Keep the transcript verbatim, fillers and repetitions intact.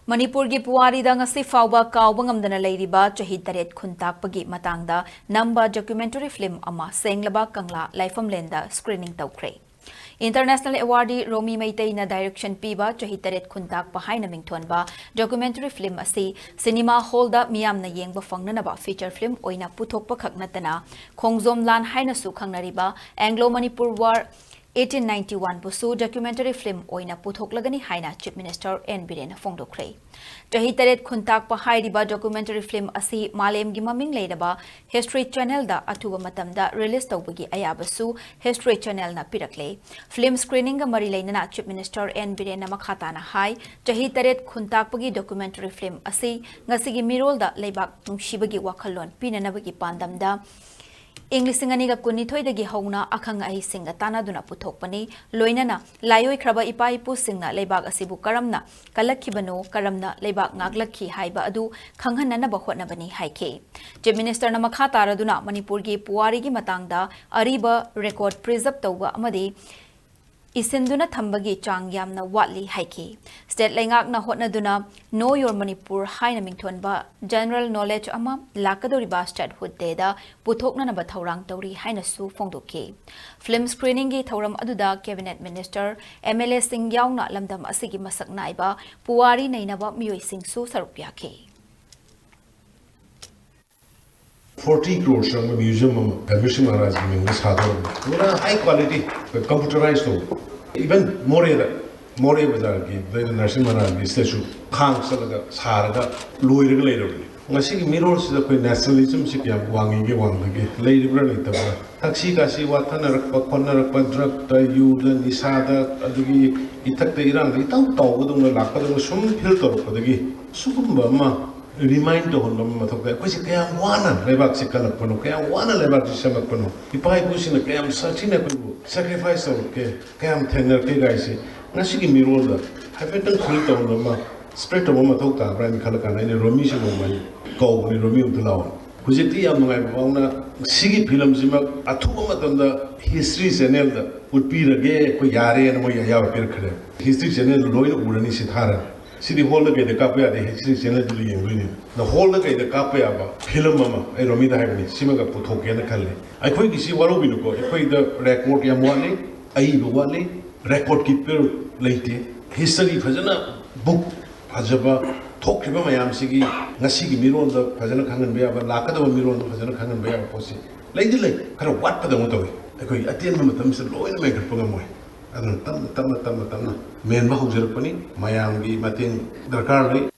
ꯃꯅꯤꯄꯨꯔꯒꯤ ꯄꯨꯋꯥꯔꯤꯗ ꯉꯁꯤ ꯐꯥꯎꯕ ꯀꯥꯎꯕ ꯉꯝꯗꯅ ꯂꯩꯔꯤꯕ ꯆꯍꯤ ꯇꯔꯦꯠ ꯈꯨꯟꯇꯥꯛꯄꯒꯤ ꯃꯇꯥꯡꯗ ꯅꯝꯕ documentary film ꯑꯃ ꯁꯦꯡꯂꯕ ꯀꯪꯂꯥ ꯂꯥꯏꯐꯝꯂꯦꯟꯗ screening ꯇꯧꯈ꯭ꯔꯦ꯫ International awardee ꯔꯣꯃꯤ ꯃꯩꯇꯩꯅ direction ꯄꯤꯕ ꯆꯍꯤ ꯇꯔꯦꯠ ꯈꯨꯟꯇꯥꯛꯄ ꯍꯥꯏꯅ ꯃꯤꯡꯊꯣꯟꯕ documentary film ꯑꯁꯤ cinema hallꯗ ꯃꯤꯌꯥꯝꯅ ꯌꯦꯡꯕ ꯐꯪꯅꯅꯕ feature film ꯑꯣꯏꯅ ꯄꯨꯊꯣꯛꯄ ꯈꯛ ꯅꯠꯇꯅ, ꯈꯣꯡꯖꯣꯝ ꯂꯥꯟ ꯍꯥꯏꯅꯁꯨ ꯈꯪꯅꯔꯤꯕ Anglo Manipur War eighteen ninety-one ꯕꯨꯁꯨ documentary film ꯑꯣꯏꯅ ꯄꯨꯊꯣꯛꯂꯒꯅꯤ ꯍꯥꯏꯅ Chief Minister N ꯕꯤꯔꯦꯟꯅ ꯐꯣꯡꯗꯣꯛꯈ꯭ꯔꯦ꯫ ꯆꯍꯤ ꯇꯔꯦꯠ ꯈꯨꯟꯇꯥꯛꯄ ꯍꯥꯏꯔꯤꯕ documentary film ꯑꯁꯤ ꯃꯥꯂꯦꯝꯒꯤ ꯃꯃꯤꯡ ꯂꯩꯔꯕ History Channelꯗ ꯑꯊꯨꯕ ꯃꯇꯝꯗ release ꯇꯧꯕꯒꯤ ꯑꯌꯥꯕꯁꯨ History Channelꯅ ꯄꯤꯔꯛꯂꯦ꯫ Film screeningꯒ ꯃꯔꯤ ꯂꯩꯅꯅ Chief Minister N ꯕꯤꯔꯦꯟꯅ ꯃꯈꯥ ꯇꯥꯅ ꯍꯥꯏ, ꯆꯍꯤ ꯇꯔꯦꯠ ꯈꯨꯟꯇꯥꯛꯄꯒꯤ documentary film ꯑꯁꯤ ꯉꯁꯤꯒꯤ ꯃꯤꯔꯣꯜꯗ ꯂꯩꯕꯥꯛ ꯅꯨꯡꯁꯤꯕꯒꯤ ꯋꯥꯈꯜꯂꯣꯟ ꯄꯤꯅꯅꯕꯒꯤ ꯄꯥꯟꯗꯝꯗ ꯏꯪ ꯂꯤꯁꯤꯡ ꯑꯅꯤꯒ ꯀꯨꯟꯅꯤꯊꯣꯏꯗꯒꯤ ꯍꯧꯅ ꯑꯈꯪ ꯑꯍꯩꯁꯤꯡꯒ ꯇꯥꯟꯅꯗꯨꯅ ꯄꯨꯊꯣꯛꯄꯅꯤ꯫ ꯂꯣꯏꯅꯅ ꯂꯥꯏꯑꯣꯏꯈ꯭ꯔꯕ ꯏꯄꯥ ꯏꯄꯨꯁꯤꯡꯅ ꯂꯩꯕꯥꯛ ꯑꯁꯤꯕꯨ ꯀꯔꯝꯅ ꯀꯜꯂꯛꯈꯤꯕꯅꯣ, ꯀꯔꯝꯅ ꯂꯩꯕꯥꯛ ꯉꯥꯛꯂꯛꯈꯤ ꯍꯥꯏꯕ ꯑꯗꯨ ꯈꯪꯍꯟꯅꯅꯕ ꯍꯣꯠꯅꯕꯅꯤ ꯍꯥꯏꯈꯤ꯫ Chief Ministerꯅ ꯃꯈꯥ ꯇꯥꯔꯗꯨꯅ ꯃꯅꯤꯄꯨꯔꯒꯤ ꯄꯨꯋꯥꯔꯤꯒꯤ ꯃꯇꯥꯡꯗ ꯑꯔꯤꯕ record preserve ꯇꯧꯕ ꯑꯃꯗꯤ ꯏꯁꯤꯟꯗꯨꯅ ꯊꯝꯕꯒꯤ ꯆꯥꯡ ꯌꯥꯝꯅ ꯋꯥꯠꯂꯤ ꯍꯥꯏꯈꯤ꯫ State ꯂꯩꯉꯥꯛꯅ ꯍꯣꯠꯅꯗꯨꯅ Know Your Manipur ꯍꯥꯏꯅ ꯃꯤꯡꯊꯣꯟꯕ general knowledge ꯑꯃ ꯂꯥꯛꯀꯗꯧꯔꯤꯕ Statehood Dayꯗ ꯄꯨꯊꯣꯛꯅꯅꯕ ꯊꯧꯔꯥꯡ ꯇꯧꯔꯤ ꯍꯥꯏꯅꯁꯨ ꯐꯣꯡꯗꯣꯛꯈꯤ꯫ Film screeningꯒꯤ ꯊꯧꯔꯝ ꯑꯗꯨꯗ Cabinet Minister, MLAꯁꯤꯡ ꯌꯥꯎꯅ ꯂꯝꯗꯝ ꯑꯁꯤꯒꯤ ꯃꯁꯛ ꯅꯥꯏꯕ ꯄꯨꯋꯥꯔꯤ ꯅꯩꯅꯕ ꯃꯤꯑꯣꯏꯁꯤꯡꯁꯨ ꯁꯔꯨꯛ ꯌꯥꯈꯤ꯫ Forty crore ꯆꯪꯕ museum ꯑꯃ ꯙꯔꯃꯦꯁ ꯃꯍꯥꯔꯥꯖꯒꯤ ꯃꯤꯡꯗ ꯁꯥꯗꯧꯔꯕꯅꯤ꯫ ꯄꯨꯔꯥ high quality, computerized ꯇꯧꯕ꯫ Even ꯃꯣꯔꯦꯗ, ꯃꯣꯔꯦ ꯕꯖꯥꯔꯒꯤ ꯅꯔꯁꯤꯡ ꯃꯍꯥꯔꯥꯖꯒꯤ statue ꯈꯥꯡ ꯆꯠꯂꯒ ꯁꯥꯔꯒ ꯂꯣꯏꯔꯒ ꯂꯩꯔꯕꯅꯤ꯫ ꯉꯁꯤꯒꯤ ꯃꯤꯔꯣꯜꯁꯤꯗ ꯑꯩꯈꯣꯏ nationalismꯁꯤ ꯀꯌꯥꯝ ꯋꯥꯡꯉꯤꯒꯦ, ꯋꯥꯡꯗꯒꯦ, ꯂꯩꯔꯤꯕ꯭ꯔꯥ ꯂꯩꯇꯕ꯭ꯔꯥ? ꯊꯛꯁꯤ ꯈꯥꯁꯤ ꯋꯥꯊꯅꯔꯛꯄ ꯈꯣꯠꯅꯔꯛꯄ, drugꯇ, ꯌꯨꯗ, ꯅꯤꯁꯥꯗ, ꯑꯗꯨꯗꯒꯤ ꯏꯊꯛꯇ ꯏꯔꯥꯡꯗ ꯏꯇꯥꯎ ꯇꯥꯎꯕꯗꯧꯅ ꯂꯥꯛꯄꯗꯧꯅ ꯁꯨꯝ feel ꯇꯧꯔꯛꯄꯗꯒꯤ ꯁꯤꯒꯨꯝꯕ ꯑꯃ remind ꯇꯧꯍꯟꯕ ꯑꯃ ꯃꯊꯧ ꯇꯥꯏ꯫ ꯑꯩꯈꯣꯏꯁꯦ ꯀꯌꯥꯝ ꯋꯥꯅ ꯂꯩꯕꯥꯛꯁꯦ ꯀꯜꯂꯛꯄꯅꯣ, ꯀꯌꯥꯝ ꯋꯥꯅ ꯂꯩꯕꯥꯛꯁꯦ ꯁꯦꯝꯂꯛꯄꯅꯣ, ꯏꯄꯥ ꯏꯄꯨꯁꯤꯡꯅ ꯀꯌꯥꯝ ꯁꯥꯊꯤꯅ ꯑꯩꯈꯣꯏꯕꯨ sacrifice ꯇꯧꯔꯛꯀꯦ, ꯀꯌꯥꯝ ꯊꯦꯡꯅꯔꯛꯀꯦ ꯀꯥꯏꯁꯦ ꯉꯁꯤꯒꯤ ꯃꯤꯔꯣꯜꯗ ꯍꯥꯏꯐꯦꯠꯇꯪ feel ꯇꯧꯍꯟꯕ ꯑꯃ spread ꯇꯧꯕ ꯃꯊꯧ ꯇꯥꯕ꯭ꯔꯥ ꯍꯥꯏꯅ ꯈꯜꯂ ꯀꯥꯟꯗ ꯑꯩꯅ ꯔꯣꯃꯤꯁꯦ ꯅꯣꯡꯃ ꯑꯩ ꯀꯧꯕꯅꯤ, "ꯔꯣꯃꯤ, ꯑꯝꯇ ꯂꯥꯛꯑꯣ"꯫ ꯍꯧꯖꯤꯛꯇꯤ ꯌꯥꯝ ꯅꯨꯡꯉꯥꯏꯕ ꯄꯥꯎꯅ ꯁꯤꯒꯤ filmꯁꯤꯃꯛ ꯑꯊꯨꯕ ꯃꯇꯝꯗ History Channelꯗ ꯎꯠꯄꯤꯔꯒꯦ, ꯑꯩꯈꯣꯏ ꯌꯥꯔꯦꯅ ꯃꯣꯏ ꯑꯌꯥꯕ ꯄꯤꯔꯛꯈ꯭ꯔꯦ꯫ History Channelꯗ ꯂꯣꯏꯅ ꯎꯔꯅꯤ ꯁꯤ ꯊꯥꯔꯒ꯫ ꯁꯤꯗꯤ ꯍꯣꯜꯗ ꯀꯩꯗ ꯀꯥꯞꯄ ꯌꯥꯗꯦ, ꯍꯤꯁꯇ꯭ꯔꯤ ꯆꯦꯅꯦꯜꯗꯨꯗ ꯌꯦꯡꯗꯣꯏꯅꯦ꯫ ꯑꯗꯣ ꯍꯣꯜꯗ ꯀꯩꯗ ꯀꯥꯞꯄ ꯌꯥꯕ ꯐꯤꯂꯝ ꯑꯃ ꯑꯩ ꯔꯣꯃꯤꯗ ꯍꯥꯏꯕꯅꯤ, ꯁꯤꯃꯒ ꯄꯨꯊꯣꯛꯀꯦꯅ ꯈꯜꯂꯦ꯫ ꯑꯩꯈꯣꯏꯒꯤꯁꯤ ꯋꯥꯔꯧꯕꯤꯅꯨꯀꯣ, ꯑꯩꯈꯣꯏꯗ ꯔꯦꯀꯣꯔꯗ ꯌꯥꯝ ꯋꯥꯠꯂꯤ, ꯑꯏꯕ ꯋꯥꯠꯂꯤ, ꯔꯦꯀꯣꯔꯗ ꯀꯤꯄꯔ ꯂꯩꯇꯦ꯫ ꯍꯤꯁꯇ꯭ꯔꯤ ꯐꯖꯅ, ꯕꯨꯛ ꯐꯖꯕ, ꯊꯣꯛꯈ꯭ꯔꯤꯕ ꯃꯌꯥꯝꯁꯤꯒꯤ ꯉꯁꯤꯒꯤ ꯃꯤꯔꯣꯟꯗ ꯐꯖꯅ ꯈꯪꯍꯟꯕ ꯌꯥꯕ, ꯂꯥꯛꯀꯗꯕ ꯃꯤꯔꯣꯟꯗ ꯐꯖꯅ ꯈꯪꯍꯟꯕ ꯌꯥꯕ ꯄꯣꯠꯁꯤ ꯂꯩꯗꯤ ꯂꯩ, ꯈꯔ ꯋꯥꯠꯄꯗꯧꯅ ꯇꯧꯏ꯫ ꯑꯩꯈꯣꯏ ꯑꯇꯦꯟꯕ ꯃꯇꯝꯁꯤꯗ ꯂꯣꯏꯅ ꯃꯦꯟꯈꯠꯄ ꯉꯝꯃꯣꯏ꯫ ꯑꯗꯨꯅ ꯇꯞꯅ ꯇꯞꯅ ꯇꯞꯅ ꯇꯞꯅ ꯃꯦꯟꯕ ꯍꯧꯖꯔꯛꯄꯅꯤ꯫ ꯃꯌꯥꯝꯒꯤ ꯃꯇꯦꯡ ꯗꯔꯀꯥꯔ ꯂꯩ꯫